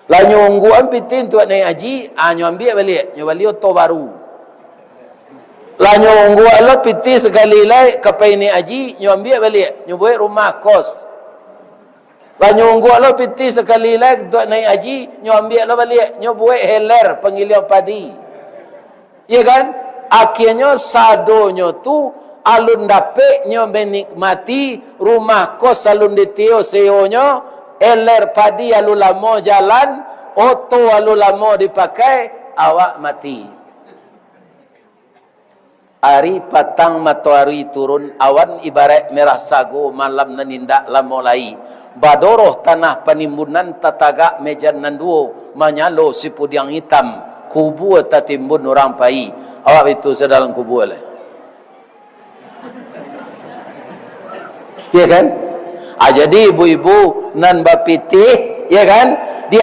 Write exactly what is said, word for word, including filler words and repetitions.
Lah nyo ungguan pitih untuak naiak haji, ah, nyo ambiak baliak, nyo bali oto baru. Lah nyo ungguan lo pitih sakali lai ka pai naiak haji, nyo ambiak baliak, nyo buek rumah kos. Lah nyo ungguan lo pitih sakali lai untuak naiak haji, nyo ambiak lo baliak, nyo buek heler panggilian padi. Iya kan? Akhianyo sadonyo tu alun dapek nyo menikmati rumah kos alun ditio sewonyo, eler padi alun lamo jalan, oto alun lamo dipakai, awak mati. Ari patang matoari turun, awan ibaraik merah sago, malam nan indak lamo lai. Badoroh tanah panimbunan, tatagak mejan nan duo, manyalo sipudiang itam, kubua tatimbun urang pai. Awak itu sadalam kubua lai. Ya kan? Ah, jadi ibu-ibu nan bapitih, ya kan?